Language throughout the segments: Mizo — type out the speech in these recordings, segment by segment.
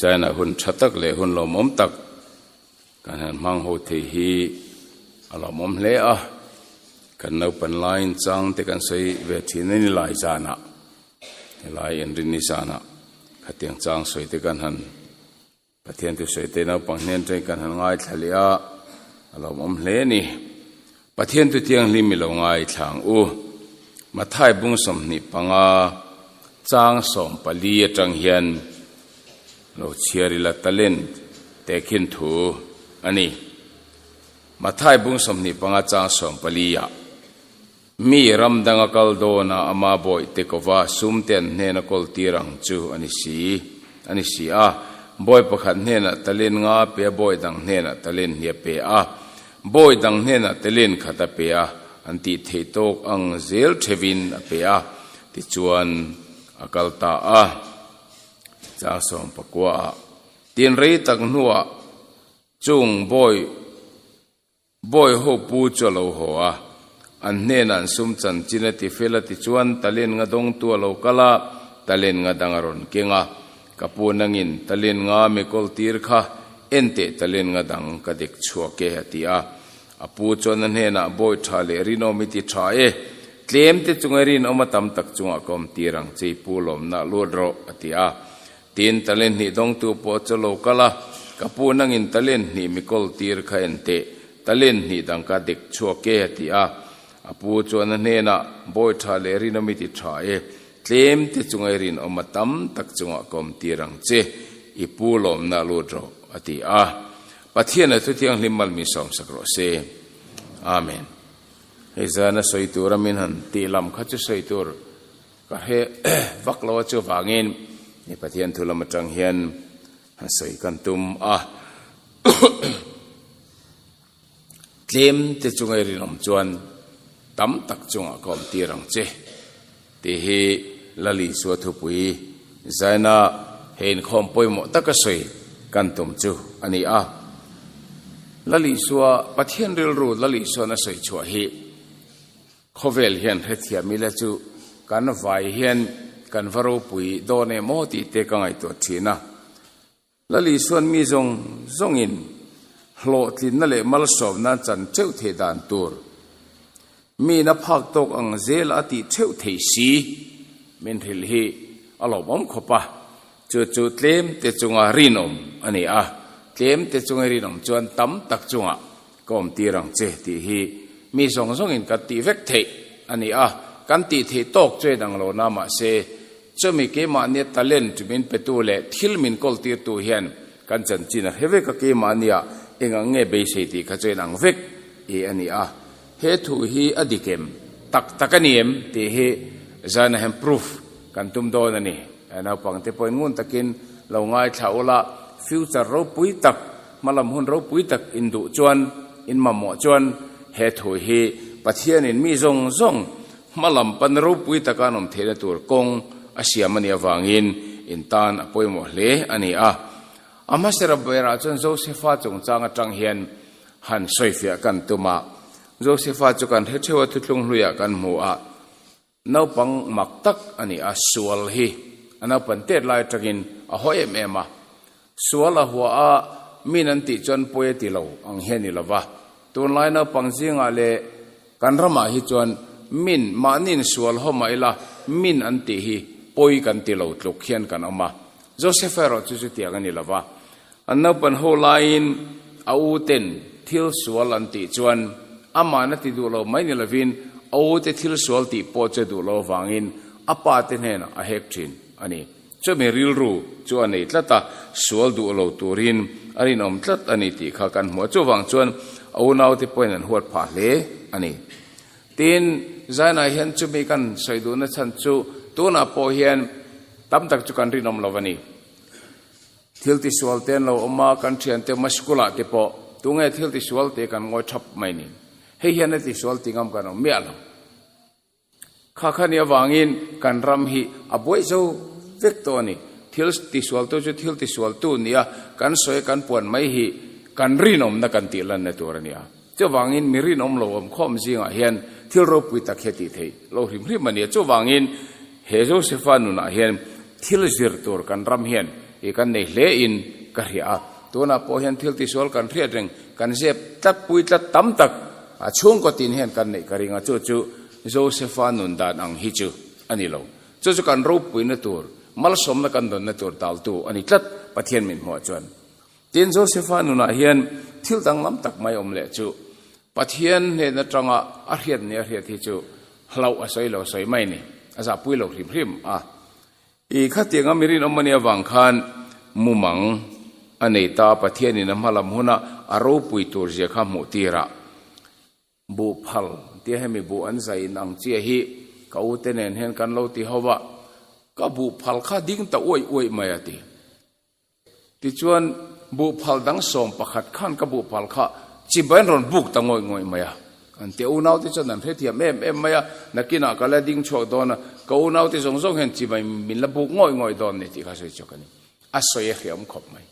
Zaina hun tha tak leh hun lawmawm tak kan han hmang ho thei hi a lawmawm hle a. Kan naupan laiin chang te kan sawi ve thin a ni lai zanah, helai inrinni zanah khatiang chang sawi te kan han Pathian thusawi te naupang hnen atangin kan han ngaithla leh a, a lawmawm hle a ni. Pathian thu thianghlim i lo ngaithla ang u. Mathai bung 25 chang 14 atang hian lo chhiar ila talent tehkhin thu a ni. Mathai bung 25 chang 14 ah mi ram danga kal dawna ama bawihte kova sumte an hnena kawl tir ang chu a ni si a ni si a. Bawi pakhat hnenah talent nga pe a, bawi dang hnenah talent hnih a pe a, bawi dang hnenah talent khat a pe a, an tih theih tawk ang zel theuhin a pe a, tichuan a kal ta a. Chang 19 ah tin rei tak hnuah chung bawi Bawi ho pu chu a lo haw a, an hnenah an sum chanchin a ti fel a ti chuan talen nga dawngtu a lo kal a, talen nga dang a rawn keng a, ka pu nangin talen nga mi kawl tir kha en teh talen nga dang ka dek chhuak e a ti a. A pu chuan a hnenah bawi tha leh rinawm i ti tha e, tlem te chunga rinawm a tam tak chungah ka awm tir ang che i pu lawmna lut rawh a ti a. Tin, talent hnih dawngtu pawh chu lo kal a, Ka pu nangin talent hnih mi kawl tir kha en teh, talent hnih dang ka dek chhuak e, a ti a. A pu chuan a hnenah, Bawi tha leh rinawm i ti tha e, tlem te chunga i rinawm a tam tak chungah ka awm tir ang che, i pu lawmna lut rawh, a ti a. Pathian a Thuthianghlim mal min sawmsak rawh se. Amen. Hei zana sawi tura min han tih lam kha chu sawi tur. Ka hre vak lo a chuvangin i Pathian thu lam atang hian han sawi kan tum a. Tlem te chunga i rinawm chuan tam tak chungah ka awm tir ang che tih hi Lal Isua thupui zaina he inkhawm pawimawh taka sawi kan tum chu a ni a. Lal Isua Pathian rilru Lal Isuan a sawi chhuah hi Khawvel hian hrethiam ila chu kan vai hian kan va ropui dawn em aw tih te ka ngaihtuah thin a. Lal Isuan mi zawng zawngin hlawhtlinna leh malsawmna an chan theuh theih dan tur miin a phak tawk ang zel a tih theuh theih si min hrilh hi a lawmawm khawp a. Chu chu tlem te chunga rinawm a ni a, tlem te chunga rinawm chuan tam tak chungah Ka awm tir ang che tih hi mi zawng zawngin kan tih vek theih a ni a, kan tih theih tawk chu en ang lo na mahse chumi keimahnia talent min petu leh thil min kawl tirtu hian kan chanchin a hre vek a, keimahnia eng ang nge beisei tih kha chu en ang vek i a ni a, he thu hi a dik em? Tak tak a ni em? tih hi zan ahem proof kan tum dawn a ni. Naupangte pawhin ngun takin lo ngaithla ula, future ropui tak Hmalam hun ropui tak in duh chuan, in mamawh chuan he thu hi Pathianin mi zawng zawng hmalam pan ropui taka an awm theihna tur kawng a siam a nih avangin in tan a pawimawh hle a ni a. A hmasera berah chuan Josefa chungchang atang hian han sawifiah kan tum a. Josefa chu kan hre theuh a, thuthlung hluiah kan hmu a. Naupang mak tak a ni a, sual hi a naupan tet lai atangin a haw em em a. Sual a hua a, min an tih chuan pawi a ti lo ang hi a ni lo va. Tunlai naupang zingah leh kan ramah hi chuan min mahniin sual haw mah ila min an tih hi pawi kan ti lo tluk hian kan awm a. Joseph erawh chu chutiang a ni lo va. An naupan ho laiin a u ten thil sual an tih chuan amahna ti duh lo mai ni lovin a u te thil sual tih pawh che duh lo avangin a pa te hnenah a hek thin a ni. Chumi rilru chu a nei tlat a, sual duh lo turin a rinawm tlat a ni tih kha kan hmu a. Chuvang chuan a unaute pawhin an huat phah hle a ni. Tin, Zainah hian chumi kan sawi duhna chhan chu tunah pawh hian tam tak chu kan rinawm lo a ni. Thil tisual te an lo awm a, kan thiante school ah te pawh tunge thil tisual te kan ngawi thap mai ni. Hei hian a tisual ti ngam kan awm miah lo. Kha kha ni avangin kan ram hi a buai zo vek tawh a ni. Thil tisual tu chu thil tisual tu nia kan sawi kan puan mai hi kan rinawmna kan tih lanna tur a nia. Chuvangin mi rinawm lo awm khawm zingah hian thil ropui tak hi a tih theih lo hrim hrim a nia. Chuvangin he Josefa nunah hian thil zir tur kan ram hian. I kan nei hle in ka hria a. Tunah pawh hian thil tisual kan hriat reng, kan zep tlat pui tlat tam tak a chhungkaw tin hian kan neih ka ring a, chu chu Josepha nun dan ang hi chu a ni lo. Chu chu kan ropuina tur, malsawmna kan dawnna tur daltu a ni tlat Pathian min hmuah chuan. Tin, Josepha nunah hian thil danglam tak mai awm leh chu Pathian hnen atanga a hriat ni a hriat hi chu hlauh a sawi lo sawi mai ni, a zahpui lo hrim hrim a. I khatianga mi rinawm a nih avang khan mumang a nei ta, Pathianin a hmalam huna a ropui tur zia kha hmuh tirah buh phal tia hemi buh an zai in ang chiah hi ka u te nen hian kan lo ti ho va, ka buh phal kha ding ta uaih uaih mai a ti. Tichuan, buhphal dang 11 khan ka buhphal kha chibai an rawn buk ta ngawih ngawih mai a. An tia unaute chuan an hrethiam em em mai a, nakinah ka la ding chhuak dawn a, ka unaute zawng zawng hian chibai min la buk ngawih ngawih dawn ni tih kha sawi chhuak a ni. A sawi a hriam khawp mai.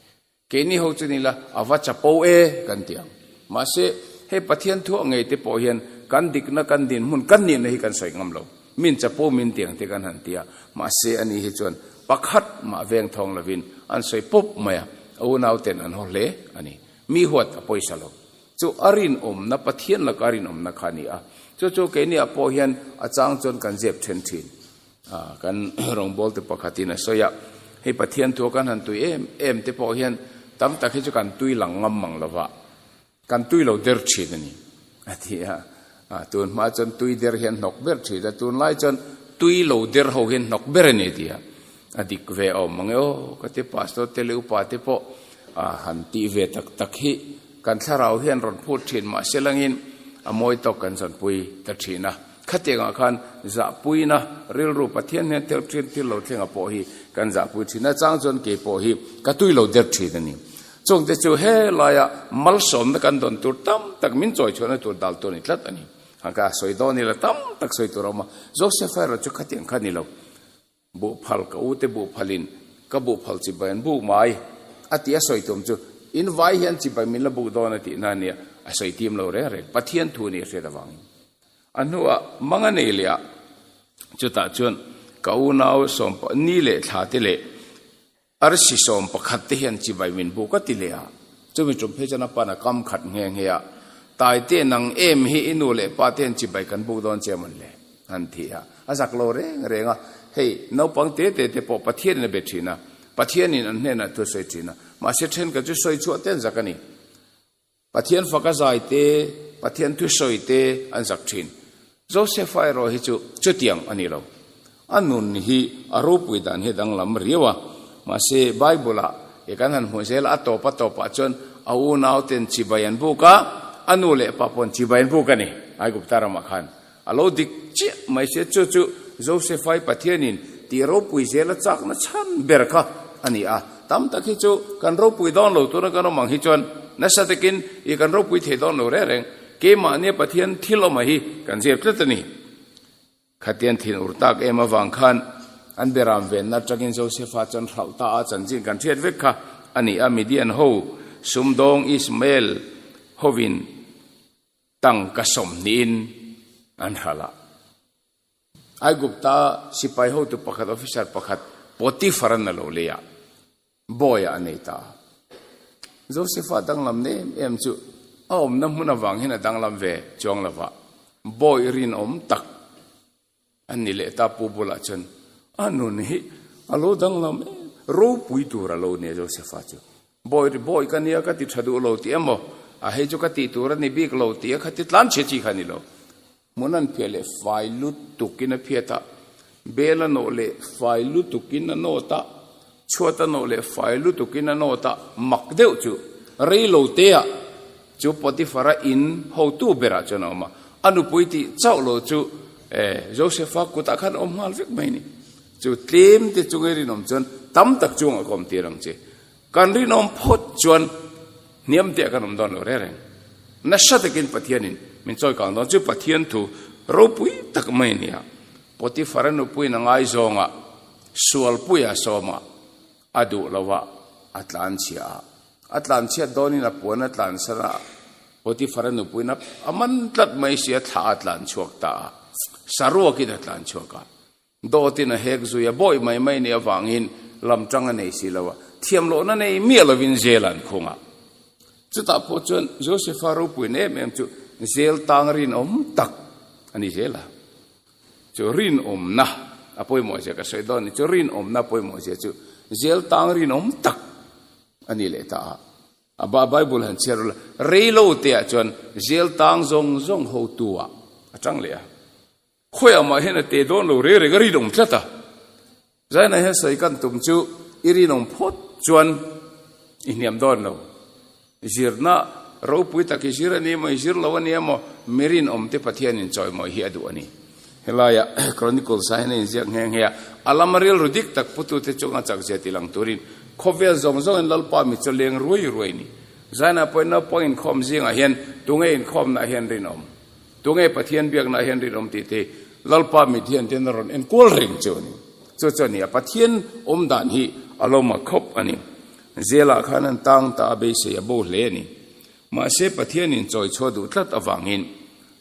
Keini ho chu ni la, a va chapo e kan ti ang. Mahse, hei Pathian thu a ngei te pawh hian kan dikna, kan dinhmun, kan nihna hi kan sawi ngam lo. Min chapo min ti ang te kan han ti a, mahse ani hi chuan pakhat mah veng thawng lovin an sawi pawp mai a, a unauten an haw hle a ni. Mi huat a pawisa lo. Chu a rinawmna, Pathian laka a rinawmna kha a ni a. Chu chu keiniah pawh hian a chang chuan kan zep then thin. Kan rawngbawltu pakhatin a sawi a, hei Pathian thu a kan han tui em em te pawh hian tam tak hi chu kan tui lang ngam mang lova, Kan tui lo der thin a ni, a ti a. Tun hma chuan tui der hian hnawk ber thin a, tunlai chuan tui lo der ho hian hnawk ber a ni, a ti a. A dik ve awm ang e aw, ka ti pastor te leh upa te pawh han tih ve tak tak hi kan thlarau hian rawn phut thin mahse langin a mawi tawk kan zawnpui ta thin a. Khatiangah khan zahpuina rilru Pathian hnen tel thin thil lo thlenga pawh hi kan zahpui thin a, chang chuan kei pawh hi ka tui lo der thin a ni. Chungte chu helaia malsawmna kan dawn tur tam tak min chawi chhuahna tur dal tur a ni tlat a ni. Han ka sawi dawn ila tam tak sawi tur a awm a, Joseph erawh chu khatiang kha ni lo. Buhphal ka ute buhphalin ka buhphal chibai an buk mai a tih a sawi tum chu in vai hian chibai min la buk dawn a tihna a nia, a sawi tim lo reng reng. Pathian thu nih a hriat avangin. A hnuah mang a nei leh a, chutah chuan ka unau sawmpa ni leh thla te leh Arsi 11 te hian chibai min buk a ti leh a, chumi tum phei chuan a pan a kam khat nghe nghe a, Taite nang em hi i nu leh pa te hian chibai kan buk dawn che mawn le? an ti a, a zak lo reng reng a, hei naupang te te te pawh Pathianin a be thin a, Pathianin an hnenah thu a sawi thin a, mahse thenkhat chu sawi chhuah te an zak a ni. Pathian faka zai te, Pathian thusawi te an zak thin. Josefa erawh hi chu chutiang a ni lo. A nun hi a ropui dan hi a danglam riau a. Mahse, Bible-ah i kan han hmuh zel a, a tawp a tawpah chuan a unauten chibai an buk a, a nu leh pa paw'n chibai an buk a ni, Aigupta ramah khan. A lo dik chiah mai sia, chu chu Josefa-i Pathianin tih ropui zela chakna chhan ber kha a ni a. Tam tak hi chu kan ropui dawn lo tura kan awm ang hi chuan nasa takin i kan ropui thei dawn lo reng reng. Keimahnia Pathian thil awma hi kan zir tlat a ni. Khatian thin ur tak em avang khan an beram venna atangin Josefa chuan hralh ta a chanchin kan hriat vek kha a ni a. Midian ho sumdawng Ismael hovin Tangka 20in an hralh a. Aigupta sipai hotu pakhat, officer pakhat, Potiphar an a lo lei a, bawiah a nei ta a. Josefa danglam nem em chu a awmna hmun avang hian a danglam ve chuang lo va, bawi rinawm tak an ni leh ta. Pu bulah chuan a nun hi a lo danglam em, ropui tur a lo ni a Josefa chu. Bawi bawi ka nia ka ti tha duh lo tih emaw, a hei chu ka tih tur a ni bik lo tih a kha ti tlan chhe chi kha a ni lo. Hmun an phiah leh fai lutukin a phiat a, bel a nawh leh fai lutukin a nawt a, chhuat a nawh leh fai lutukin a nawt a, mak deuh chu rei lo te ah chu Potiphar-a in hotu berah chuan a awm a, a nupui tih chauh lo chu Joseph-a kutah khan a awm nghal vek mai a ni. Chu tlem te chunga rinawm chuan tam tak chungah ka awm tir ang che. Kan rinawm phawt chuan hniam teh kan awm dawn lo reng reng. Nasa takin Pathianin min chawi kang dawn. Chu Pathian thu ropui tak mai a ni a. Potiphar a nupuiin a ngaizawng a, sualpui a sawm a, a duh lo a, a tlanchhia a. A tlanchhiat dawnin a puan a tlansan a, Potiphar a nupuiin a man tlat mai si a, thla a tlanchhuak ta a, saruakin a tlanchhuak a. Dawtin a hek zui a, bawi mai mai nih avangin lam tang a nei si lo a. Thiam lohna nei miah lovin zel an khung a. Chutah pawh chuan Josefa ropuina em em chu zel tang rinawm tak a ni zel a. Chu rinawmna a pawimawh zia ka sawi dawn ni. Chu rinawmna pawimawh zia chu zel tang rinawm tak a ni leh ta a. A ba Bible han chhiar ula, rei lo te ah chuan zel tang zawng zawng hotu ah a tang leh a. Khawiah mah hian a te dawn lo reng reng a rinawm tlat a. Zainah hian sawi kan tum chu i rinawm phawt chuan i hniam dawn lo. Zirna ropui tak i zir a ni emaw i zir lo a ni emaw mi rinawm te Pathianin chawimawi hi a duh a ni. Helaia Chronicles ah hian a inziak nghe nghe a, a lama rilru dik tak putute chunga chakzia ti lang turin khawvel zawng zawngin Lalpa mi chu leng ruai ruai a ni. Zainah pawhin naupang inkhawm zingah hian tunge inkhawmnaah hian rinawm? Tunge Pathian biaknaah hian rinawm tih te Lalpa mit hian ten a rawn enkual reng chu a ni. Chu chu a ni a, Pathian awm dan hi a lo mak khawp a ni. Zelah khan an tang ta a beisei a bo hle a ni. Mahse Pathianin chawi chhuah duh tlat avangin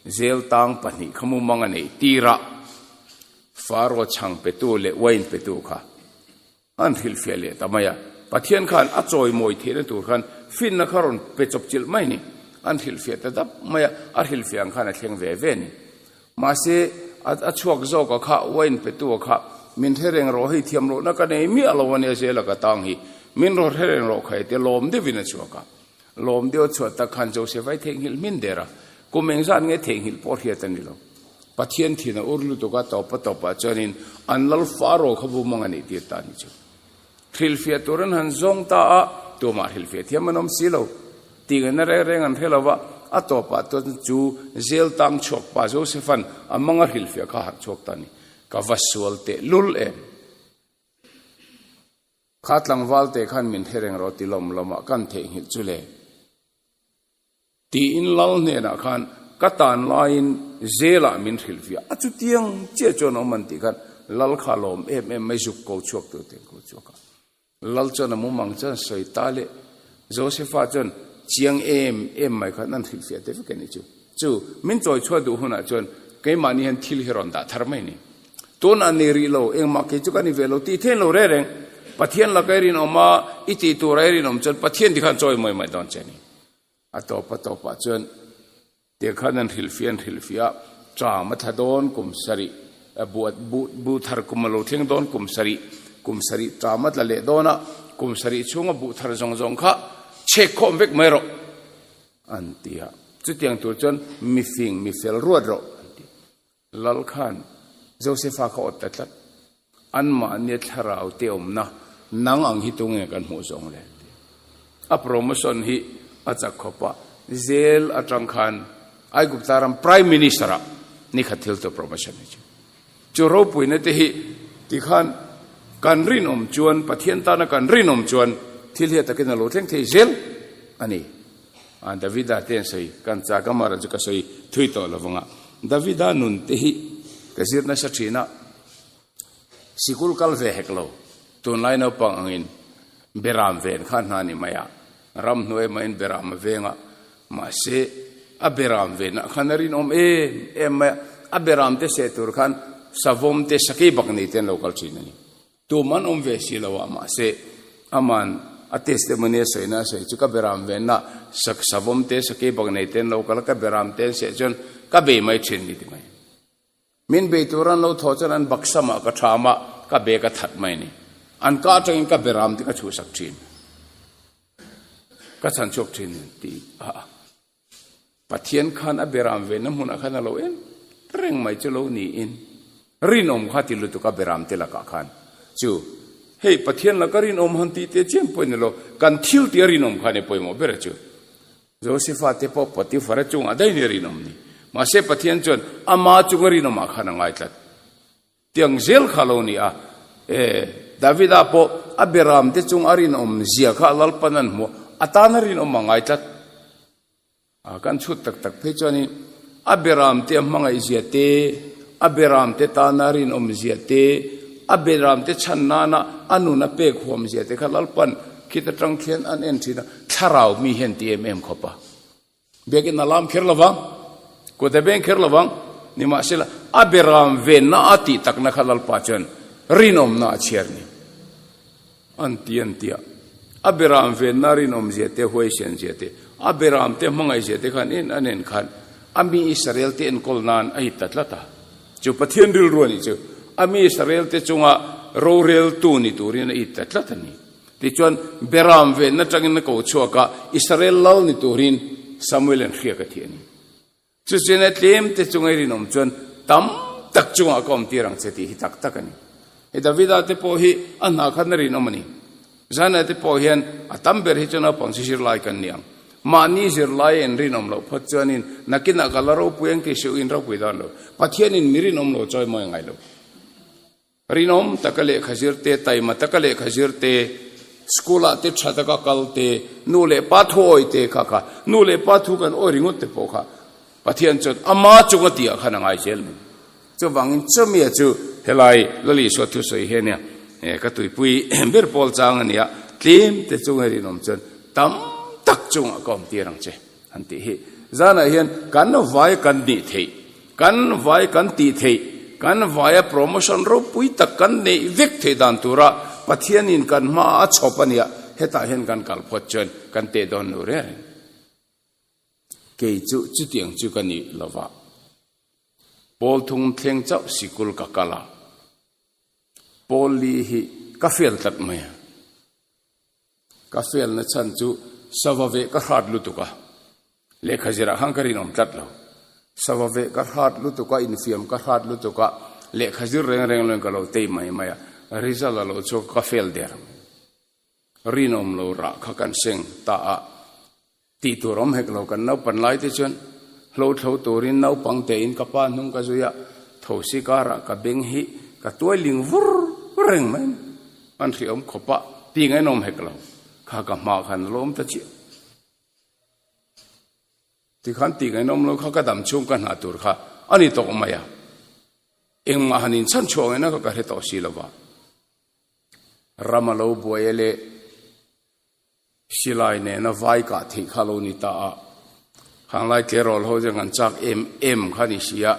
zel tang pahnih kha mumang a neih tir a, Faro chhang petu leh wine petu kha an hrilhfiah leh ta mai a. Pathian khan a chawimawi theihna tur khan finna kha rawn pe chawp chilh mai a ni. An hrilhfiah ta dap mai a, a hrilhfiah ang khan a thleng ve ve a ni. Mahse a chhuak zawk a kha, wine petu a kha, min hre reng rawh hei thiam lohna ka nei miah lo a nia zel a ka tang hi, min rawn hre reng rawh kha e tia lawm deuhin a chhuak a. Lawm deuh a chhuah tak khan Joseph ai theihnghilh hmin der a, kum engzat nge theihnghilh pawh hriat a ni lo. Pathian thin a ur lutuk a, tawpa tawpah chuanin an lal Faro kha bumang a nih tir ta a ni chu. Hrilhfiah tur an han zawng ta a, tumah hrilhfiah thiam an awm si lo. Tihngaihtna reng reng an hre lo va, a tawpah chuan chu zel tang chhuak pa Joseph-a'n a manga hrilhfiah kha a harh chhuak ta a ni. Ka va sual teh lul em! Kha tlangval te khan min hre reng rawh ti lawm lawmah kan theihnghilh chu le. Tiin lal hnenah khan ka tan laiin zelah min hrilh viah a chutiang chiah chuan awm an tih khan lal kha lawm em em mai zuk ko chhuak tur te an ko chhuak a. Lal chuan a mumang chuan sawi ta leh Josefa chuan chiang em em mai khan an hrilh fiah te vek a nih chu. Chu min chawi chhuah duh hunah chuan keimahni hian thil hi rawn dah thar mai a ni. Tunah ni rih lo, engmah kei chu ka ni ve lo tih thein lo reng reng. Pathian laka i rinawm a, i tih tura i rinawm chuan Pathian tikhan chawi mawi mai dawn che a ni. A tawp a tawpah chuan tiang khan an hrilhfiah an hrilhfiah a, ṭam a thla dawn kum sarih, buh buh thar kum a lo thleng dawn kum sarih, kum sarih ṭam a tla leh dawn a, kum sarih chhunga buh thar zawng zawng kha chhek khawm vek mai rawh an ti a. Chutiang tur chuan mifing mifel ruat rawh an ti. Lal khan Josefa kha awt ta tlat. Anmahnia thlarau te awmna nang ang hi tunge kan hmuh zawng le? A promotion hi a chak khawp a, zel atang khan Aigupta ram Prime Minister ah nikhat thil chu promotion hi chu. Chu ropuina te hi tikhan kan rinawm chuan Pathian tana kan rinawm chuan thil hi a takin a lo thleng thei zel a ni. A Davida te an sawi, kan chak a mara chu ka sawi thui tawh lo vang a. Davida nun te hi ka zir nasa thin a, sikul kal ve hek lo, tunlai naupang angin beram ven kha hna ni mai a, ramhnuai maiin beram a veng a, mahse a beram venah khan a rinawm em em mai a, a beram te seh tur khan savawm te sakei bak nei te an lo kal thin a ni. Tum an awm ve si lo a, mahse aman a testimony a sawina a sawi chu ka beram venna sak savawm te sakei bak nei te an lo kal a, ka beram te an seh chuan ka bei mai thin ni ti mai. Min bei tur an lo thaw chuan an baksam ah ka tham a, ka bag a that mai ni. An ka atangin ka beram te ka chhuhsak thin. Ka chhan chhuak thin ti a. Pathian khan a beram venna hmunah khan a lo en reng mai chu lo niin rinawm kha ti lutuk a beram te lakah khan chu hei Pathian laka rinawm han tih te chiam pawh ni lo kan thil tih a rinawm khan e pawimawh ber a chu Josefa te pawh Potifara chungah daih ni rinawm ni mahse Pathian chuan ama chunga rinawmah khan a ngai tlat Tiang zel kha lo ni a, e, Davida pawh a beram te chung a rinawm zia kha Lalpan an hmuh, a tan a rinawm a ngai tlat. A kan chhut tak tak phei chuanin a beram te a hmangaih zia te, a beram te tana rinawm zia te, a beram te chhan nana a nun a pek huam zia te kha Lalpan khit atang khian an en thin a, thlarau mi hian ti em em khawp a. Biakinn a lam kher lovang, kut a beng kher lovang, nimahsela a beram venna a tih takna kha Lalpa chuan rinawmna a chhiar ni. An ti an ti a. A beram venna rinawmzia te, huaisianzia te, a beram te hmangaihzia te khan en a nen khan a mi Israel te enkawl nan a hit ta tlat a. Chu Pathian rilru a nih chu a mi Israel te chunga roreltu ni turin a it ta tlat a ni. Tichuan, beram venna atangin a ko chhuak a, Israel lal ni turin Samuel-a'n hriak a thih a ni. Chuchuan a tlem te chunga i rinawm chuan tam tak chungah ka awm tir ang che tih hi tak tak a ni. Hei Davida te pawh hi a hna khan a rinawm a ni. Zana te pawh hian a tam ber hi chu naupang chu zirlai kan ni ang. Mahni zirlai a inrinawm loh phawt chuanin nakinah ka la ropui ang tih hriuh in ropui dawn lo. Pathianin mi rinawm lo chawi mawi ngai lo. Rinawm taka lehkha zir te, taima taka lehkha zir te, school ah te tha taka kal te, nu leh pa thu awi te kha kha, nu leh pa thu kan awi ringawt te pawh kha Pathian chuan ama chunga tih ah khan a ngai zel mai. Chuvangin chumia chu helai Lal Isua thusawi hi a nia, ka tuipui ber pawl chang a nia, tlem te chunga rinawm chuan tam tak chungah ka awm tir ang che han tih hi. Zanah hian kan vai kan nih theih, kan vai kan tih theih, kan vaia promotion ropui tak kan neih vek theih dan tura Pathianin kan hmaah a chhawp a nia, hetah hian kan kal phawt chuan kan teh dawn lo reng reng. Kei chu chutiang chu ka nih lova, Pawl thung thleng chauh sikul ka kal a, Pawl li hi ka fail tlat mai a. Ka fail na chhan chu sava veh ka hrat lutuk a, lehkha zirah khan ka rinawm tlat lo. Sava veh ka hrat lutuk a, infiam ka hrat lutuk a, lehkha zir reng reng loin ka lo tei mai mai a, result a lo chhuak a ka fail der mai. Rinawm lo rah kha kan seng ta a, tih tur awm hek lo kan naupan lai te chuan hlo thlo turin naupang tein ka pa hnung ka zui a, thosi karah ka beng hi ka tuai ling vur reng mai a ni. An hriawm khawp a, tih ngainawm hek lo kha ka hma khan a lawm ta chiah. Tikhan tih ngainawm lo kha ka dam chhung ka hna tur kha a ni tawh mai a, engmah han inchhan chhuah ngaihna kha ka hre tawh si lo va. Ram a lo buai a leh silai nena vai kah theih kha lo ni ta a, khanglai tleirawl ho chuan kan chak em em kha ni si a,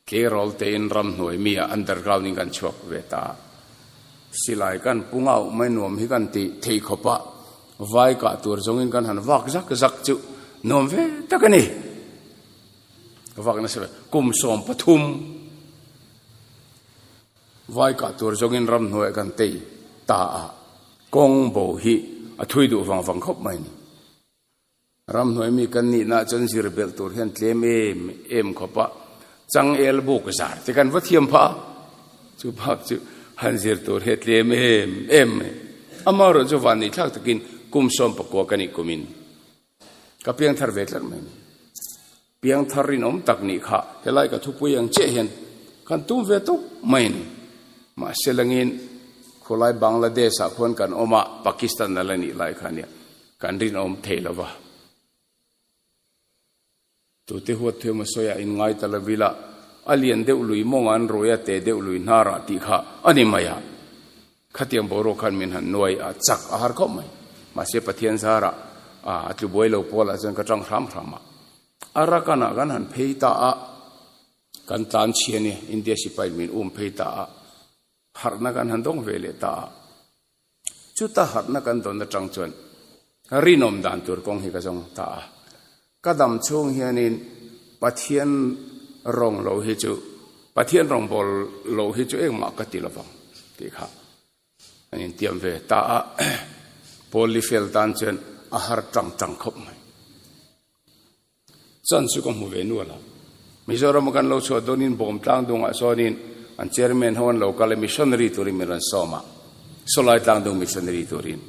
tleirawl tein ramhnuai mi ah underground in kan chhuak ve ta a, silai kan pu ngauh mai nuam hi kan ti thei khawp a, vai kah tur zawngin kan han vak zak zak chu nuam ve tak a ni. Ka vak nasa ve, kum 13. Vai kah tur zawngin ramhnuai kan tei ta a, kawng bo hi a thui duh vang vang khawp mai ni. Ramhnuai mi kan nihna chuan zir belh tur hian tlem em em khawp a, changel buk zar te kan va thiam phah a, chu bak chu han zir tur hi a tlem em em mai. Amaherawh chu van nih thlak takin kum 19 ka nih kumin ka piangthar ve tlat mai ni. Piangthar rinawm tak nih kha helai ka thupui ang chiah hian kan tum ve tawp mai a ni. Mahse langin khawlai Bangladesh ah khuan kan awm a, Pakistan a la nih lai kha nia kan rinawm thei lo va. Tute huat thu emaw sawi ah inngai ta lo ila, a lian deuh lui mawng an ruai a te deuh lui hnar ah tih kha a ni mai a. Khatiang boruak khan min han nuai a, chak a har khawp mai. Mahse Pathian zarah a tlu buai lo pawl ah chuan ka tang hram hram a. Arakan ah kan han phei ta a, kan tlan chhia ni, India sipai min um phei ta a, harhna kan han dawng ve leh ta a. Chuta harhna kan dawn atang chuan rinawm dan tur kawng hi ka zawng ta a. Ka dam chhung hianin Pathian rawng lo hi chu, Pathian rawngbâwl lo hi chu engmah ka ti lo vang tih kha an intiam ve ta a. Paul Lifel tan chuan a har ṭang ṭang khawp mai. Chan chu ka hmu ve nual a. Mizoram a kan lo chhuah dawnin Bawmtlang dungah sawnin an chairman ho an lo kal a, missionary turin min rawn sawm a, Sawlai Tlangdung missionary turin.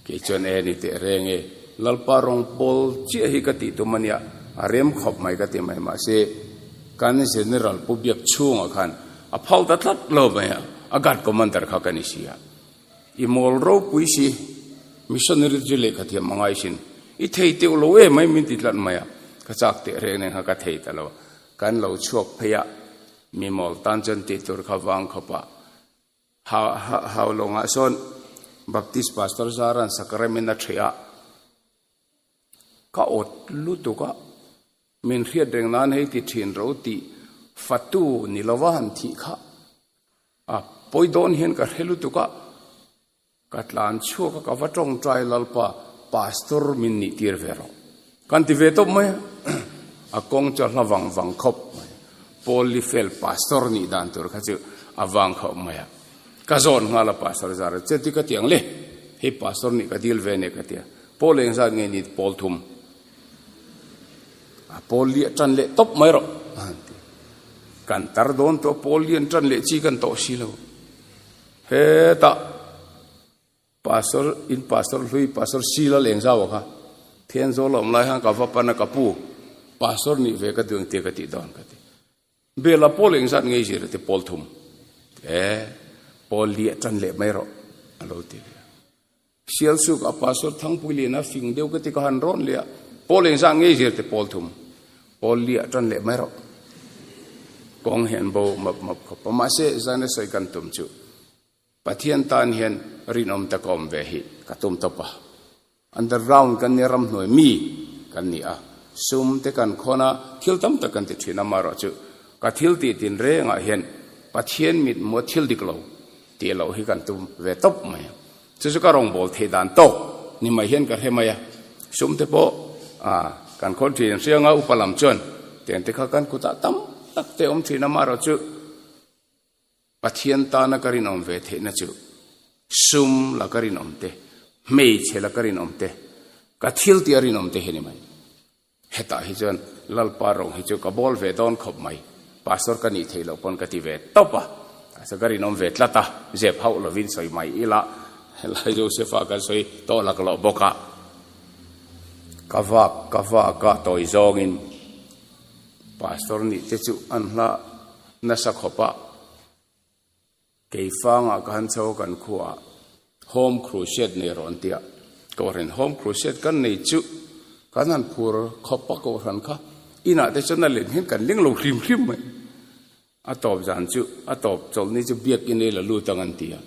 Kei chuan e ni teh reng e, Lalpa rawng pawl chiah hi ka tih tum a nia, a rem khawp mai ka ti mai mahse kan General Pu Biak chhungah khan a phal ta tlat lo mai a, a guard commander kha ka ni si a. I mawl ropui si, missionary chu lehkha thiam a ngai sin, i thei teuh lo em mai min ti tlat mai a, ka chak teh reng nen kha ka thei ta lo, kan lo chhuak phei a, mi mawl tan chuan tih tur kha vang khawp a, hau lawngah sawn Baptist Pastor Zaran sacrament a ṭheh a, ka awt lutuk a, min hriat reng nan hei ti ṭhin ro tih fatu ni lova han thih kha. A pawi dawn hian ka hre lutuk a. Ka tlan chhuak a, ka va tawngtai Lalpa, Pastor min nih tir ve rawh. Kan ti ve tawp mai a, a kawng chu a hla vang vang khawp mai. Paul Lifel Pastor nih dan tur kha chu a vang khawp mai a. Ka zawn nghal a Pastor zar a, cheti ka ti ang le, hei Pastor nih ka dil ve nia ka ti a. Paul eng zat nge ni Paul thum. A Paul liah tan leh tawp mai rawh a han ti. Kan tar dawn tawh a Paul lian tan leh chi kan tawh si lo. Hetah Pastor in Pastor hlui Pastor Sila Lengzau kha Thenzawl a awm lai khan ka va pan a ka pu Pastor nih ve ka duh engtia ka tih dawn ka ti. Bela pawl engzat ngei zir a ti pawl thum. E pawl liah tan leh mai rawh a lo ti leh a. Sialsuk a Pastor Thangpui Liana fing deuh ka ti ka han rawn leh a, Pawl engzah ngei zir te pawl thum, pawl liah tan leh mai rawh. Kawng hian bo map map khawp a, mahse zan a sawi kan tum chu Pathian tan hian rinawm tak a awm ve hi ka tum tawp a. Underground kan nia ramhnuai mi kan ni a, sum te kan khawn a, thil tam tak kan ti thin a, amaherawhchu ka thil tih tinrengah hian Pathian mithmuh a thil dik lo tih loh hi kan tum ve tawp mai a. Chu chu ka rawngbâwl theih dan tâwk ni mai hian ka hre mai a, sum te pawh kan khawn ṭhin hriang a, upa lam chuan tiang te kha kan kutah tam tak te awm ṭhin a, amaherawhchu Pathian tâna ka rinawm ve theihna chu sum la ka rinawm te, hmeichhe la ka rinawm te, ka thil tih a rinawm te hi a ni mai. Hetah hi chuan Lalpa rawng hi chu ka bawl ve dawn khawp mai, Pastor ka nih theih loh pawn ka ti ve tawp a, mahse ka rinawm ve tlat a, zep hauh lovin sawi mai ila, helai Joseph-a kan sawi tawh lak loh bawk a, ka vak ka vak a tawi zawngin Pastor nih te chu an hla nasa khawp a. Keifangah ka han chho kan khuaah Home Crusade nei rawh an ti a, Kohhran Home Crusade kan nei chu kan han phur khawp a Kohhran kha inah te chuan a len hian kan leng lo hrim hrim mai. A tawp zan chu a tawp chawlhni chu biakin ei la lut ang an ti a,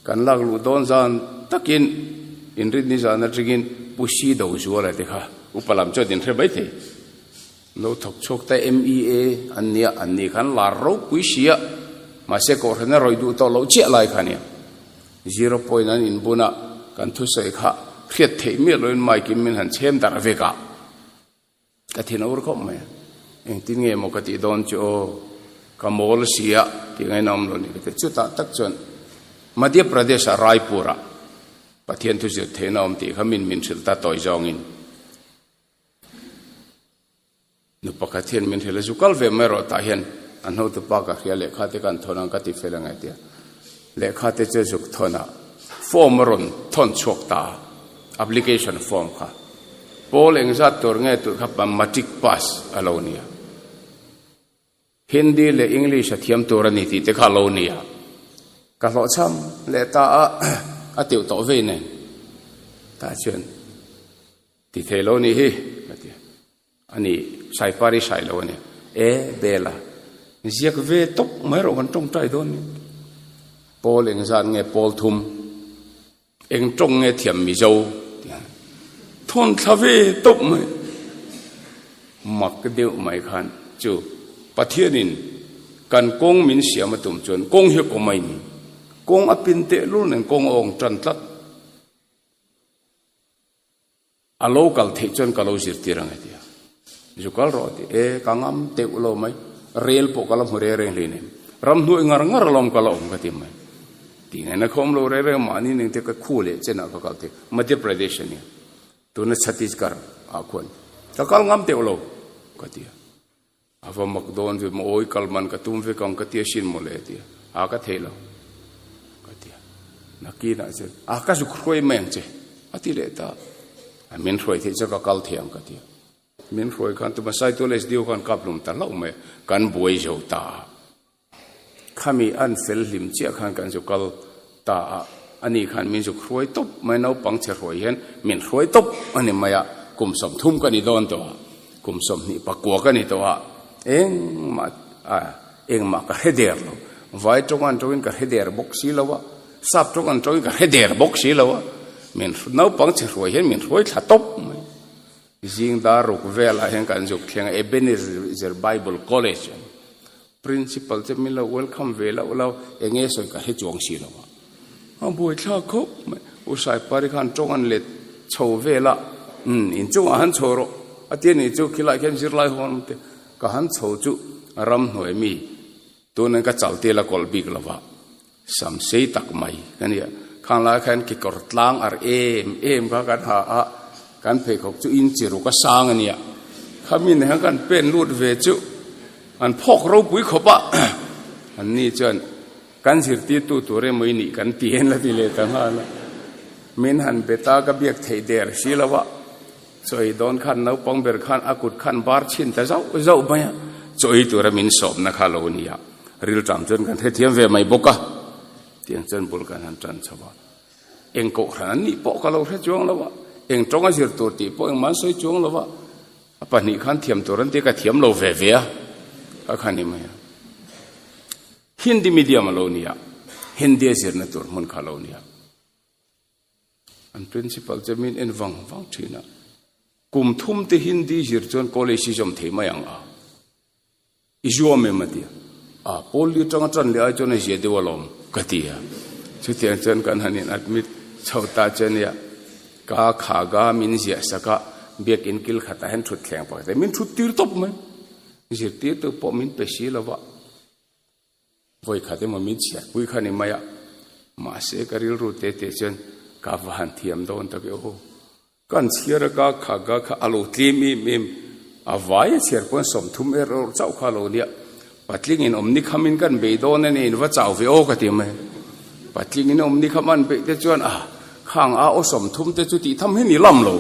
kan lak luh dawn zan takin inrinni zan atangin Pu Si Do Zuala te kha upa lam chuan inhre maithei. Lo thawk chhuak ta MEA an nia, an ni khan lar ropui si a, mahse kohhran a rawih duh tawh loh chiah lai kha a nia. Zero point an inbun a, kan thusawi kha hriat theih miah loin mic in min han chhem darh vek a, ka thin a ur khawp mai a, engtin nge maw ka tih dawn chu aw, ka mawl si a tih ngaihna awm lo ni ka ti. Chutah tak chuan Madhya Pradesh ah Raipur ah Pathian thu zir theihna awm tih kha min min hrilh ta tawi zawngin. Nu pakhat hian min hrilh a, zu kal ve mai rawh tah hian an hotu pa ka hria lehkha te kan thawn ang ka ti fel angai tia. Lehkha te chu zuk thawn a, form a rawn thawn chhuak ta a, application form kha. Pawl engzat tur nge tih kha matric pass a lo nia. Hindi leh English a thiam tur a ni tih te kha a lo ni a, ka hlawhchham leh ta a, a teuh tawh vei nen tah chuan ti thei lo ni hi ka ti a, ani Saipari hrai lo a ni, e Bela ziak ve tawp mai rawh kan tawngtai dawn ni, Pawl engzat nge Pawl thum. Eng tawng nge thiam Mizo tih a thawn thla ve tawp mai. Mak deuh mai khan chu Pathianin kan kawng min siam a tum chuan kawng hi a kawm a ni. Kawng a pin tehlul nen kawng a awng tan tlat. A lo kal theih chuan ka lo zirtir ang e ti a. Zu kal rawh a ti. E, ka ngam teuh lo mai. Rel pawh ka la hmu reng reng hleinem. Ramhnuai ngar ngar alawm ka la awm ka ti mai. Tih ngaihna kha awm lo reng reng mahni ning te ka khu leh chenah ka kal thei. Madhya Pradesh a nia. Tuna Chhattisgarh ah khuan ka kal ngam teuh lo ka ti a. A va mak dawn ve maw, awi kal man ka tum vek ang ka ti asin mawle a ti a, a ka thei lo ka ti a, nakinah chuan a ka zuk hruai mai ang che a ti leh ta, a min hruai theih chuan ka kal thei ang ka ti a, min hruai khan tuma Saitual SDO khan kap hlum ta hlauh mai a, kan buai zo ta a. Khami an fel hlim chiah khan kan zu kal ta a, ani khan min zuk hruai tawp mai, naupang chhe hruai hian min hruai tawp a ni mai a, kum 30 ka ni dawn tawh a, kum 24 ka ni tawh a, engmah a engmah ka hre der lo, vai tawng an tawngin ka hre der bawk si lo a, sap tawng an tawngin ka hre der bawk si lo a, min naupang chhe hruai hian min hruai thla tawp mai. Zing dar ruk velah hian kan zuk thleng a, Ebenezer Bible College a ni. Principal chu min lo welcome ve loh lo, eng nge sawi ka hre chuang si lo a. A buaithlak khawp mai. U Saipari khan tawng an let chho vel a, umm inchungah han chho rawh a ti a nih chu khilaiah khian zirlai ho an awm te. Ka han chho chu ramhnuai mi tunin ka chal tel a kawlh bik lo va, sam sei tak mai ka nia. Khang lai khan kekawr tlang ar em em kha kan ha a, kan pheikhawk chu inchi ruk a sang a nia. Khami nen khan kan pen lut ve chu an phawk ropui khawp a, anni chuan Kan zirtirtu tur emaw i nih kan ti en la ti leh ta nghal a. Min han be ta ka biak theih der si lo a, chaw ei dawn khan naupang ber khan a kut khan bar chhin ta zauh zauh mai a, chaw ei tura min sawmna kha lo ni a, rilṭam chuan kan hrethiam ve mai bawk a, tiang chuan bul kan han ṭan chho a. Eng kohhran an nih pawh ka lo hre chuang lo a, eng ṭawnga zir tur tih pawh engmah an sawi chuang lo a, A pahnih khan thiam tur an ti ka thiam lo ve ve a, ka kha ni mai a. Hindi medium a lo nia, Hindi a zirna tur hmun kha a lo nia. An principal chu min en vang vang thin a, kum thum te Hindi zir chuan college hi zawm thei mai ang a, i zuam em a ti a, a pawl li atanga tan leh ai chuan a zia deuh alawm ka ti a. Chutiang chuan kan han in admit chho ta chu ania, ka kha ga min ziah sak a, biakin kil khatah hian thut thleng pakhat a, min thut tir tawp mai. Zirtirtu pawh min pe si lo va, vawi khat emaw min chhiatpui kha ni mai a, mahse ka rilru te te chuan ka va han thiam dawn tak e aw. Kan chhiar a ka kha ka kha a lo tlim em em, a vai a chhiar pawn 30 er awr chauh kha a lo nia, patlingin awm ni khamin kan bei dawn a ni, in va chau ve aw ka ti mai. Patlingin awm ni kham an beih te chuan a khang a aw 30 te chu tih tham hi ni lam lo.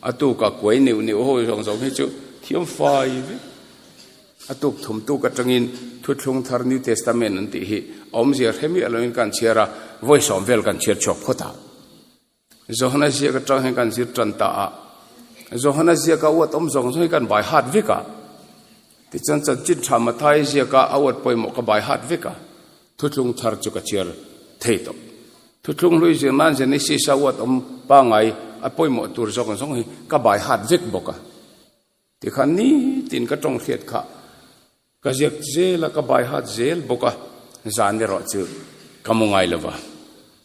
A tuk a kuai neuh neuh ho zawng zawng hi chu thiam fai vek. A tuk thum tuk atangin Thuthlung Thar New Testament an tih hi a awmzia hre miah loin kan chhiar a, vawi sawm vel kan chhiar chhuak phawt a. Johana ziak atang hian kan zir tan ta a, Johana ziaka uat awm zawng zawng hi kan bai hat vek a. Tichuan chanchin tha Mathai ziaka a uat pawimawh ka bai hat vek a. Thuthlung Thar chu ka chhiar thei tawh. Thuthlung hlui zir nan Genesis a uat awm pangai a pawimawh tur zawng zawng hi ka bai hat vek bawk a. Tikhan nitin ka tawng hriat kha ka ziak zel a, ka bai hat zel bawk a, zan erawh chu ka mu ngai lo va,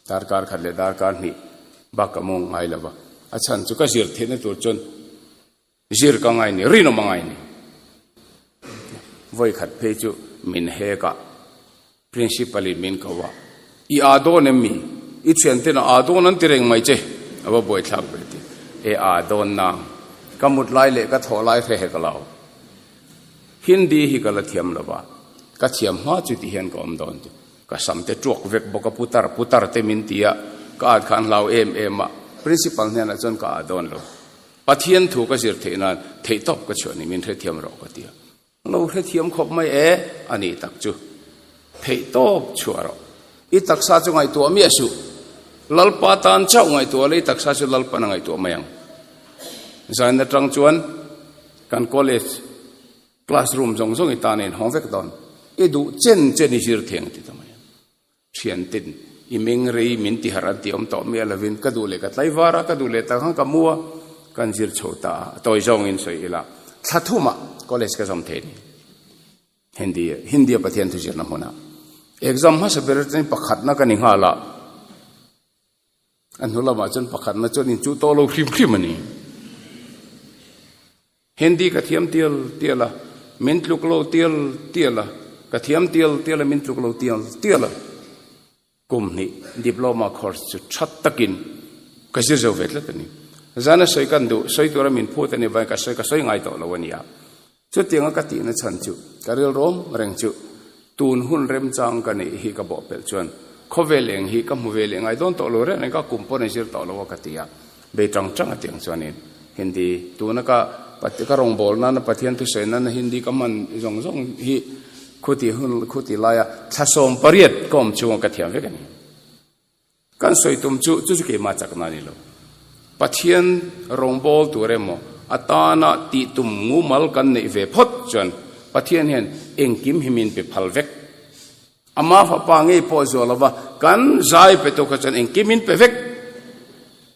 darkar khat leh darkar hnih bak ka mu ngai lo va, a chhan chu ka zir theihna tur chuan Zir ka ngai ni, rinawm a ngai ni. Vawi khat phei chu min hek a, Principal in min ko a, I aa dawn em mi? I thianten a aa dawn an ti reng mai che, a va buaithlak ve ti. E aa dawn nang, ka mut lai leh ka thawh lai hre hek lo. Hindi hi ka la thiam lo va, ka thiam hma chu ti hian ka awm dawn ti. Ka sam te tuak vek bawk a, putar putar te min ti a, ka at kha an hlau em em a, Principal hnenah chuan ka aa dawn lo. Pathian thu ka zir theih nan theihtawp ka chhuah ni min hrethiam rawh ka ti a. Lo hrethiam khawp mai e a nih tak chu. Theihtawp chhuah rawh. I taksa chu ngaihtuah miah suh. Lalpa tan chauh ngaihtuah la i taksa chu Lalpan a ngaihtuah mai ang. Zain atang chuan kan college classroom zawng zawng i tan a inhawng vek dawn. I duh chen chen i zir thei ang ti ta mai a. Thianten i meng rei min ti harh an ti awm tawh miah lovin ka duh leh ka tlaivar a, ka duh leh tak ang ka mu a, kan zir chho ta a, a tawi zawngin sawi ila thla thumah college ka zawm thei ni. Hindi Hindia Pathian thu zirna hmunah exam hmasa ber atangin pakhatna ka ni nghal a, a hnu lamah chuan pakhatna chuan inchuh tawh lo hrim hrim a ni. Hindi ka thiam tial tial a, min tluk lo tial tial a, ka thiam tial tial a, min tluk lo tial tial a. Kum hnih diploma course chu tha takin ka zir zo ve tlat a ni. Zana sawi kan duh, sawi tura min phut a ni vain ka sawi ka sawi ngai tawh lo a nia. Chutianga ka tihna chhan chu ka rilrawm reng chu tun hun remchang ka neih hi ka bawhpelh chuan khawvel eng hi ka hmu ve leh ngai dawn tawh lo reng reng ka kum pawn a zir tawh lo a ka ti a. Bei tang tang a tiang chuanin Hindi tuna ka ka rawngbâwl nana Pathian thusawi nana Hindi ka hman zawng zawng hi khuti hun khuti laia thla 18 ka awm chhunga ka thiam vek a ni. Kan sawi tum chu chu chu keimah chakna a ni lo. Pathian rawngbâwl tur emaw a tana tih tum ngumal kan neih ve phawt chuan Pathian hian engkim hi min pe phal vek. Ama fapa ngei pawh zuah lova kan zai pe tu kha chuan engkim in pe vek.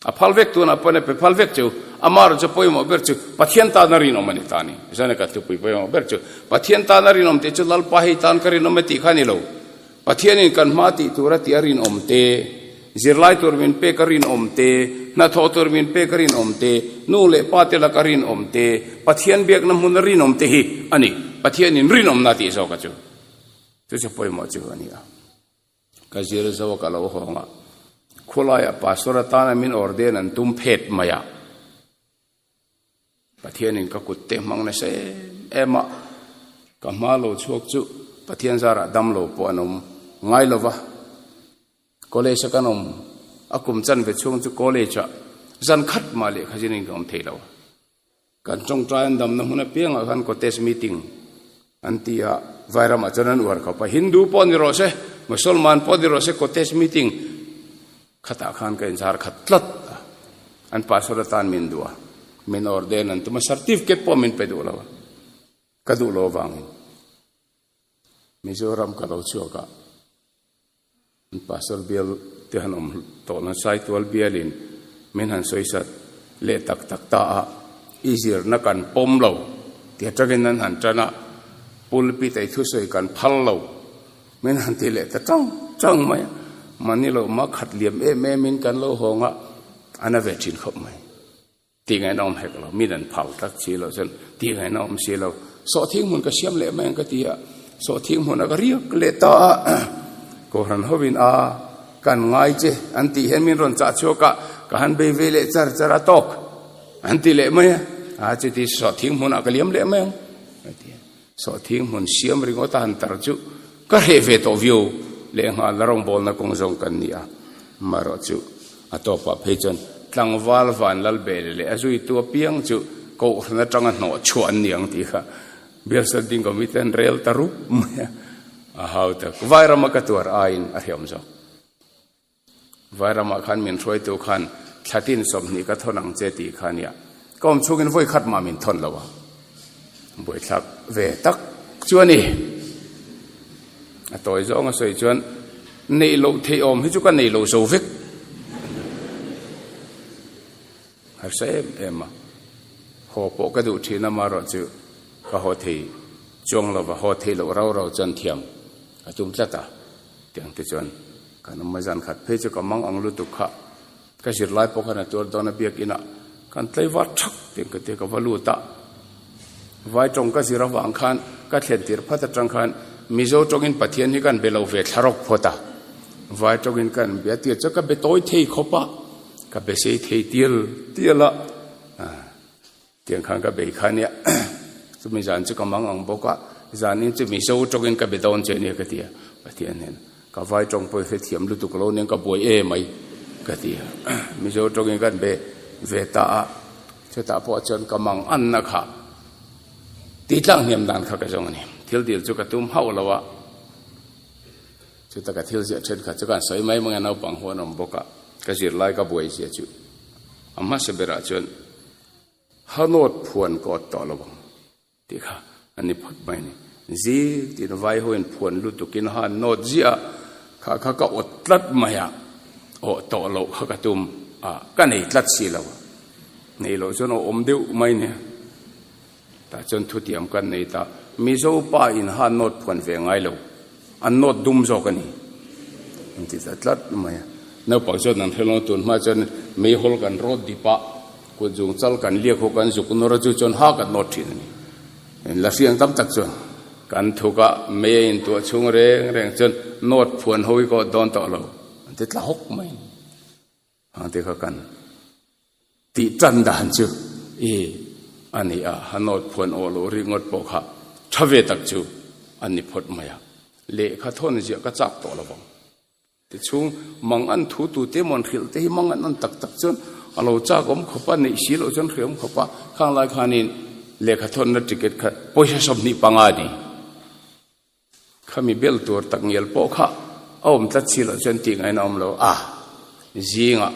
A phal vek tunah pawn a pe phal vek chu. Ama erawh chu pawimawh ber chu Pathian tana rinawm a ni ta a ni. Zan ka thupui pawimawh ber chu Pathian tana rinawm tih chu Lalpa hei tan ka rinawm e tih kha a ni lo. Pathianin kan hma tih tura tih a rinawm te. Zirlai tur min pek a rinawm te, hnathawh tur min pek a rinawm te, nu leh pa te laka rinawm te, Pathian biakna hmuna rinawm te hi a ni. Pathianin rinawmna tih zawka chu chu chu pawimawh chu a ni a. Ka zir zo a ka lo hawng a, khulaiah pastor atana min ordain an tum phet mai a. Pathianin ka kut te hmang nasa em em a, ka hma lo chhuak chu Pathian zarah dam lo pawh an awm ngai lo va. College a kan awm a kum chanve chhung chu college ah zan khat mah lehkha zin in ka awm thei lo. Kan tawngtai an damna hmun apiangah khan cottage meeting an ti a, Vairamah chuan an uar khawp a, Hindu pawh ni rawh se, Musalman pawh ni rawh se cottage meeting khatah khan ka inzar khat tlat a, an pastor atan min duh a, min ordain an tum a, certificate pawh min pe duh lo a, ka duh lo avangin Mizoram ka lo chhuak a. An pastor bial te han awm tawh na Saitual bialin min han sawi sat leh tak tak ta a, i zirna kan pawm lo ti atangin an han tan a, pulpit a i thusawi kan phal lo min han ti leh ta chang chang mai a, mahni loh mah khat liam em em in kan lo hawng a, a na ve thin khawp mai. Tih ngaihna awm hek lo, mi dan phal tlat si lo chuan tih ngaihna awm si lo. Sawhthing hmun ka siam leh mai ang ka ti a, sawhthing hmun a ka riak leh ta a, Kohhran hovin a kan ngai che an tih hian min rawn chah chhuak a, ka han bei ve leh char char a tawk an ti leh mai a, a chuti sawhthing hmunah ka liam leh mai ang ka ti a. Sawhthing hmun siam ringawt a han tar chu ka hreh ve tawh viau lehnghal a rawngbawlna kawng zawng kan ni a, amaherawh chu a tawpah phei chuan tlangval van lal bel leh a zuitu apiang chu kohhran atanga hnawh chhuah an ni ang tih kha Bial Standing Committee an rel ta rup mai a, a hau tak. Vairama ka tuar aiin a hreawm zawk. Vairamah khan min hruaitu khan thlatin 20 ka thawn ang che tih kha nia. Ka awm chhungin vawi khat mah min thawn lo a. Buaithlak ve tak chu a ni. A tawi zawng a sawi chuan neih loh theih awm hi chu ka nei lo zo vek. Harsa em em a. Haw pawh ka duh thin a marawh chu ka haw thei chuang lo va, haw thei loh rau rau chuan thiam a tum tlat a. Tiang te chuan kan awm a, zan khat phei chu ka mang ang lutuk kha ka zirlai pawh khan a tuar dawn a biak inah kan tlaivar thak tiang ka tia ka va lut a, vai tawng ka zir avang khan ka thlen tir phat atang khan Mizo tawngin Pathian hi kan be lo ve thla rawk phawt a, vai tawngin kan be a tir chu ka be tawi thei khawp a, ka be sei thei tial tial a. Tiang khan ka bei kha nia, chumi zan chu ka mang ang bawk a, zanin chu Mizo tawngin ka be dawn che nia ka ti a, Pathian hian ka vai tawng pawh i hrethiam lutuk lo nen ka buai e mai ka ti a, Mizo tawngin kan be ve ta a, chutah pawh chuan ka mang anna kha tih tlang hniam dan kha ka zawng a ni, thil dil chu ka tum hauh lo a, chuta ka thil ziah thenkhat chu kan sawi mai mai a, naupang ho an awm bawk a, ka zirlai ka buai zia chu a hmasa berah chuan. Hanawt phuan ka awt tawh lo ang tih kha a ni phawt mai a ni. Zing tiin vai hoin phuan lutukin a han nawt ziah a, kha kha ka awt tlat mai a, awh tawh loh kha ka tum a, ka nei tlat si lo. Nei loh chuan awh awm deuh mai nia. Tah chuan thutiam kan nei ta, Mizo pa in han nawt phuan ve ngai lo, an nawt dum zawk a ni an ti ta tlat mai a. Naupang chuan an hre lo, tun hma chuan meihawl kan rawt dip a, kut zung chal kan liak ho kan zuk nawr a, chu chuan ha kan nawt thin a ni. In la hriang tam tak chuan kan thuk a, mei a intuah chhung reng reng chuan nawt phuan ho hi ka awt dawn tawh lo an ti tla hawk mai a ni. Hang te kha kan tih tan dan chu i a ni a, ha nawt phuan awh loh ringawt pawh kha tha ve tak chu a ni phawt mai a, lehkha thawn ziah ka chak tawh lo vang. Tichhung mang an thu tu te mawn hrilh te hi mang an an tak tak chuan a lo chak awm khawp a, neih si loh chuan hre awm khawp a, khang lai khanin lehkha thawnna ticket kha pawisa 25 a ni. Khami bel tur tak ngial pawh kha a awm tlat si loh chuan tih ngaihna awm lo a, zingah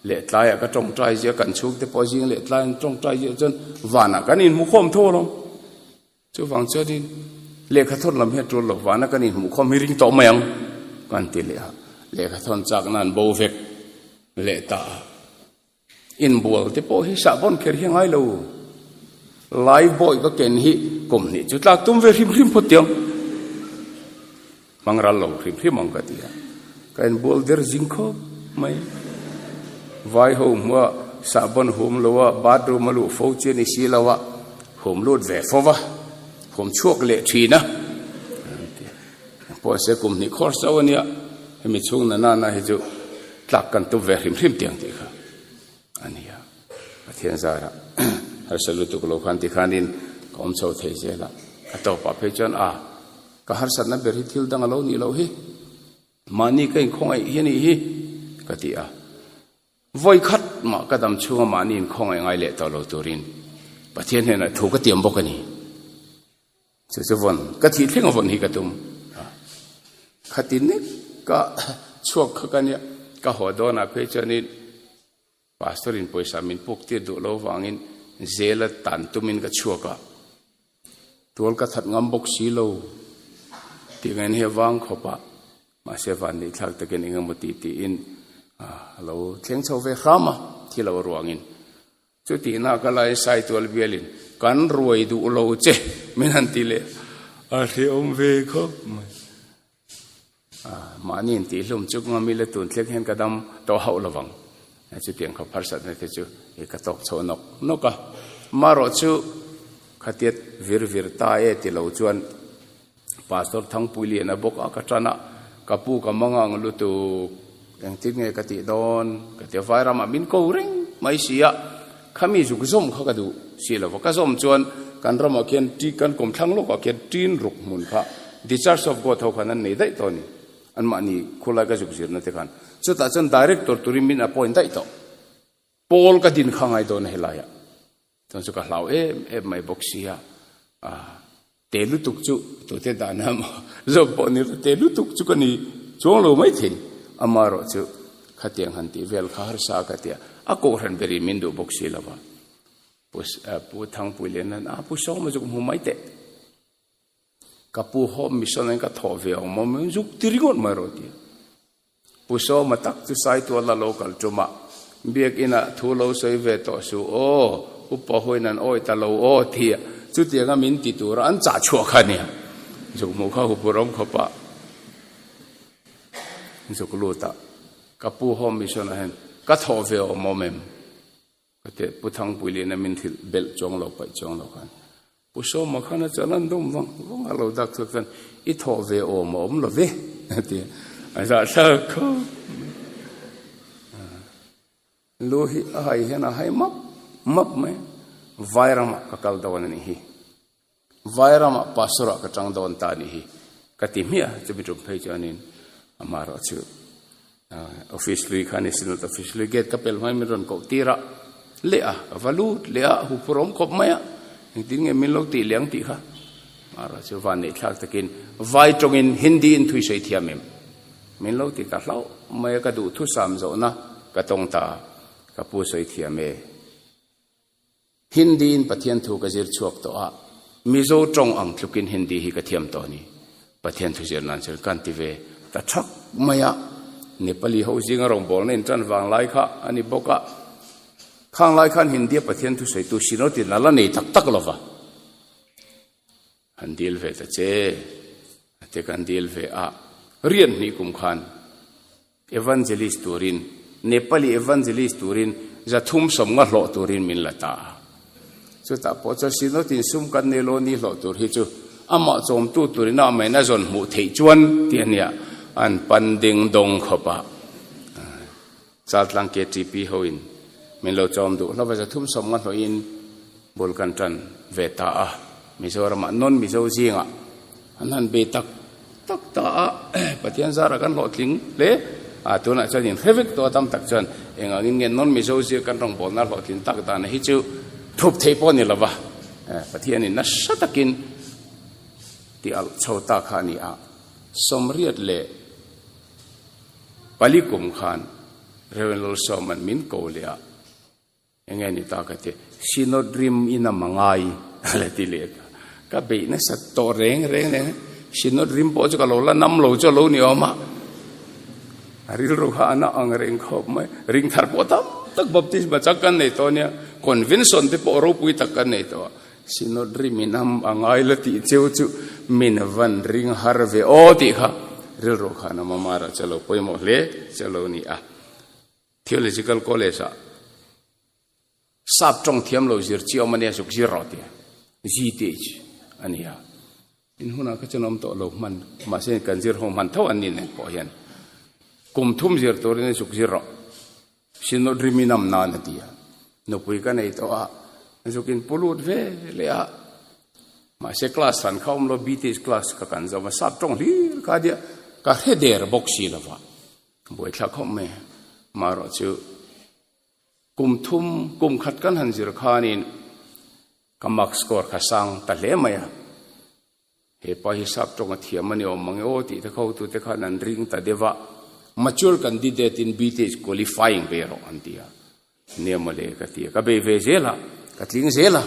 leh tlaiah ka tawngtai zia kan chhungte pawh zing leh tlai an tawngtai zia chuan vanah kan inhmukhawm tho alawm. Chuvang chuanin lehkha thawn lam hi a tul lo, vana kan inhmuhkhawm hi ring tawh mai ang kan ti leh a, lehkha thawn chakna an bo vek leh ta a. Inbual te pawh hi sahbawn kher hi a ngai lo. Life buoy ka ken hi kum hnih chu tlak tum ve hrim hrim phawt tiang. Hmang ral lo hrim hrim ang ka ti a. Ka inbual der zing khawp. mai. Vai ho hmua sahbawn hum lo a, bathroom a luh fo chi a ni si lo a, hum lut ve fo va, hum chhuak leh thin a. Pawh se kum hnih course chauh a nia, hemi chhung na nana hi chu tlak kan tum ve hrim hrim tiang tih kha a nia. Pathian zarah harsa lutuk lo khan tikhanin ka awm chho thei zel a, a tawpah phei chuan a ka harsatna ber hi thil dang a lo nih loh hi, mahni ka inkhawngaih hi a nih hi ka ti a. Vawi khat mah ka dam chhunga mahni inkhawngaih ngai leh tawh lo turin Pathian hnenah thu ka tiam bawk a ni. Chu chu vawn, ka thih thleng a vawn hi ka tum a. Khati nek ka chhuak kha ka nia, ka haw dawnah phei chuanin Pastor in pawisa min puk tir duh lo vangin zela tan tumin ka chhuak a. Tual ka that ngam bawk si lo tih ngain hei vang khawp a, mahse van neih thlak takin eng emaw tih tiin a lo thleng chho ve hram a, thi lo ruangin. Chutihna ka lai Saitual bialin kan ruai duh lo che min han ti leh a hrehawm ve khawp mai. Mahni in tihhlum chu ngam ila tun thleng hian ka dam tawh hauh lovang. Chutiang khawp harsatna te chu ka tawk chho nawk nawk a. Marawh chu khatiat vir vir ta e ti lo chuan Pastor Thangpuiliana bawk a ka tan a, ka pu ka mang ang lutuk, engtin nge ka tih dawn ka ti a, Vairamah min ko reng mai si a, khami zuk zawm kha ka duh si lo va, ka zawm chuan kan ramah khian ṭi kan kawmthlang lawkah khian ṭin ruk hmun kha The Church of God ho khan an nei daih tawh a ni, anmahni khulai ka zuk zirna te khan, chutah chuan Director turin min appoint daih tawh. Pawl ka din kha ngai dawn a helaiah chuan chu ka hlau em em mai bawk sia, a te lutuk chu tute dana maw zawm pawh ni lo te lutuk chu ka ni chuang lo mai thei, amaherawh chu khatiang han tih vel kha harsa ka tia, a kohhran berin min duh bawk si lo va, Pu Thangpui leh nan a Pu Sawma chu ka hmu mai teh. Ka pu hawp mission in ka thawh ve ang maw min zuk ti ringawt mai rawh ti. Pu Sawma tak chu Saituala lo kal tum a, biakinn ah thu lo sawi ve tawh suh aw, upa huain an awi ta lo aw ti a, chutianga min ti tura an chah chhuah kha nia. Zuk hmuh kha huphurh awm khawp a, zuk lut a, ka pu hawp mission ah hian ka thawh ve awm awm em? Ka teh Pu Thangpuiliana min hrilh belh chuang lo paih chuang lo khan Pu Sawma khan a chuan an dawm vang vang a lo dak chhuak chuan i thawh ve awm a awm lo ve a ti a, a zahthlak khawp mai. Lu hi a hai hian a hai map map mai a, Vairamah ka kal dawn a nih hi. Vairamah pastor ah ka tang dawn ta nih hi ka ti hmiah a, chumi tum phei chuanin amaherawh chu office lui kha a ni Synod office lui gate ka pel hmain min rawn koh tir a, leh a ka va lut leh a huphur awm khawp mai a, engtin nge min lo tih leh ang tih kha amaherawh chu van neih thlak takin vai tawngin Hindi in thui sawi thiam em min lo ti ta hlauh mai a, ka duh thusam zawhna ka tawng ta a, ka pu sawi thiam e. Hindi in Pathian thu ka zir chhuak tawh a, Mizo tawng ang tlukin Hindi hi ka thiam tawh a ni. Pathian thu zir nan chuan kan ti ve ta thak mai a, Nepali ho zinga rawngbawlna in tan vang lai kha a ni bawk a, khang lai khan Hindi a Pathian thu sawitu Sinawtin a la nei tak tak lova. Han dil ve ta che, a ti kan dil ve a, rian hnih kum khan Evangelist turin, Nepali Evangelist turin 300 nga hlawh turin min la ta a. Chutah pawh chuan Synod-in sum kan nei lo ni hlawh tur hi chu amah chawmtu turin a amahin a zawn hmuh theih chuan tih a nia, an pan ding dawng khawp a. Chaltlang KTP hoin min lo chawm duh hlauh a, 300 nga hlawhin bul kan tan ve ta a. Mizoramah non-Mizo zingah an han bei tak tak ta a, Pathian zarah kan hlawhtling hle a, tunah chuan inhre vek tawh a tam tak chuan engangin nge non-Mizo zir kan rawngbawlna hlawhtlin tak dan hi chu thup theih pawh a ni lova, Pathianin nasa takin ti alh chho ta kha a ni a, 84 kum khan Rev. Lawlsawma'n min ko leh a. Enge ni ta ka ti, Synod rim in a mangai a la ti leh ta. Ka beih nasat tawh reng reng reng a, Synod rim pawh chu ka lo la nam lo chu a lo ni awm a. A rilru kha a na ang reng khawp mai. Ring thar pawh tam tak baptisma chak kan nei tawh nia, convention te pawh ropui tak kan nei tawh a. Synod rim in a mangai la tih cheu chu min van ring har ve aw tih kha rilru khan a mamara chu a lo pawimawh hle chu a lo ni a. Theological College-ah Sap tawng thiam lo zir chi awm a nia zuk zir rawh tia GTH a ni a. In hunah kha chuan awm tawh lo hman mahse kan zir ho hman tho an ni nen pawh hian kum thum zir turin zuk zir rawh Synod riminam nan a ti a. Nupui ka nei tawh a zuk in pu lut ve leh a mahse class hran kha awm lo BTH class ka kan zo a sap tawng hlir kha nia ka hre der bawk si lova buaithlak khawp mai marawh chu Kum thum, kum khat kan han zir khanin ka mark score kha sang ta hle mai a. He pa hi sap tawng a thiam a ni awm mang e aw tih te kha hotute khan an ring ta deuh a. Mature candidate in BTH qualifying ve rawh an ti a. Nia mawle ka ti a, ka bei ve zel a, ka tling zel a.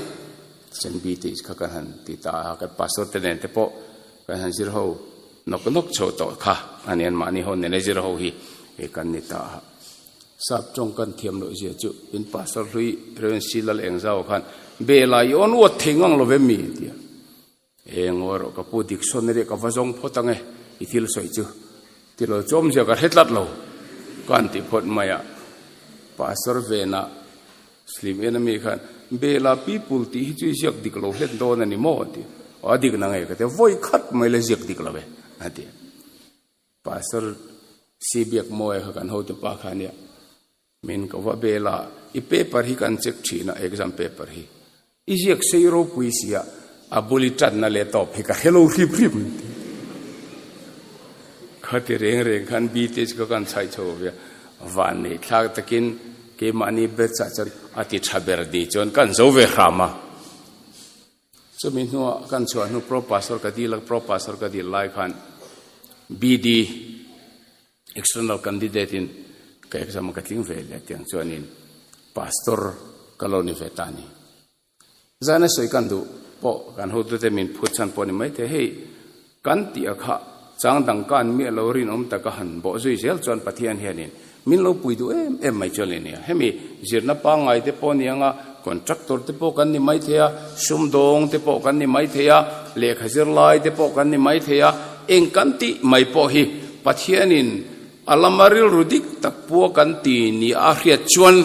Tichuan BTH kha kan han ti ta a, kan pastor te nen te pawh kan han zir ho nawk nawk chho tawh kha a ni, anmahni ho nena zir ho hi kan ni ta a. Sap tawng kan thiam loh zia chu in pastor hlui Rev. C. Lal Engzau khan Bela i awn uat thei ngang lo ve mi a ti a. E ngawi rawh ka pu dictionary ka va zawng phawt ang e i thil sawi chu ti lo chu awmzia ka hre tlat lo ka han ti phawt mai a. Pastor venah Slim en ami khan Bela people tih hi chu i ziak dik lo hlen dawn a ni maw a ti a. Aw a dik na ngei ka ti a, vawi khat mai la ziak dik lo e a ti a. Pastor Si Biak Mawia kha kan hotu pa kha ania, min ko va bel a, i paper hi kan check thin a, exam paper hi. I ziak sei ropui sia, a bul i tanna leh tawp hi ka hre lo hrip hrip an ti. Khati reng reng khan BTH kha kan chhaih chho ve a, van nei thlak takin keimahni batch ah chuan a ti tha ber ni chuan kan zo ve hram a. Chumi hnuah kan chhuah hnu Pro Pastor ka dil a, Pro Pastor ka dil lai khan BD external candidate in ka exam a ka tling ve leh tiang chuanin Pastor ka lo ni ve ta a ni. Zan a sawi kan duh pawh kan hotute min phut chhan pawh a ni maithei, hei Kan tih a kha chang dang kan miah lo rinawm taka han bawh zui zel chuan Pathian hianin min lo pui duh em em mai chuan a nia. Hemi zirna pangngai te pawh ni anga contractor te pawh kan ni mai thei a, sumdawng te pawh kan ni mai thei a, lehkha zirlai te pawh kan ni mai thei a, eng kan tih mai pawh hi Pathianin a lama rilru dik tak pua kan ti ni a hriat chuan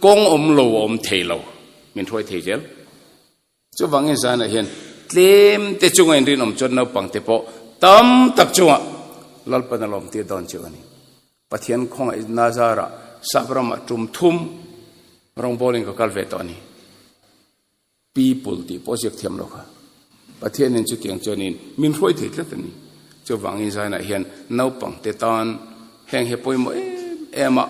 kawng awm lo a awm thei lo, min hruai thei zel. Chuvangin zanah hian tlem te chunga inrinawm chuan naupang te pawh tam tak chungah Lalpan a lawmtir dawn chu a ni. Pathian khawngaih Nazarah sap ramah tum thum rawngbawlin ka kal ve tawh a ni. People tih pawh ziak thiam lo kha. Pathianin chutiang chuanin min hruai thei tlat a ni. Chuvangin zanah hian naupang te tan heng hi pawimawh em em a,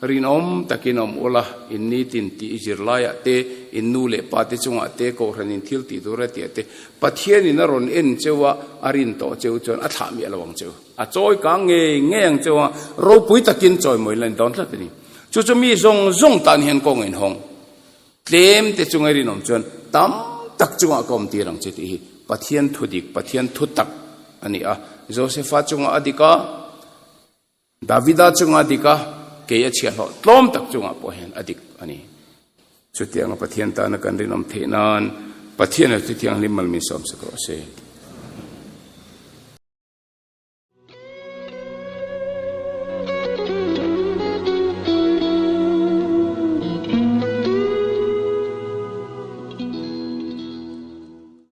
Rinawm takin awm ula, in nitin tih zirlaiah te, in nu leh pa te chungah te, kohhran in thil tih tur a tih ah te, Pathianin a rawn en cheu a, a rin tawh cheu chuan a thlah miah lo ang cheu. A chawi kang ngei ngei ang cheu a, ropui takin chawimawi la ni dawn tlat a ni. Chu chu mi zawng zawng tan hian kawng a inhawng. Tlem te chunga rinawm chuan tam tak chungah ka awm tir ang che tih hi Pathian thu dik, Pathian thu tak a ni a. Josefa chungah a dik a. Davida chunga dik a, kei a chhiahhlawh tlawm tak chungah pawh hian a dik a ni. Chutianga Pathian tana kan rinawm theih nan Pathian a Thuthianghlim mal min sawmsak rawh se.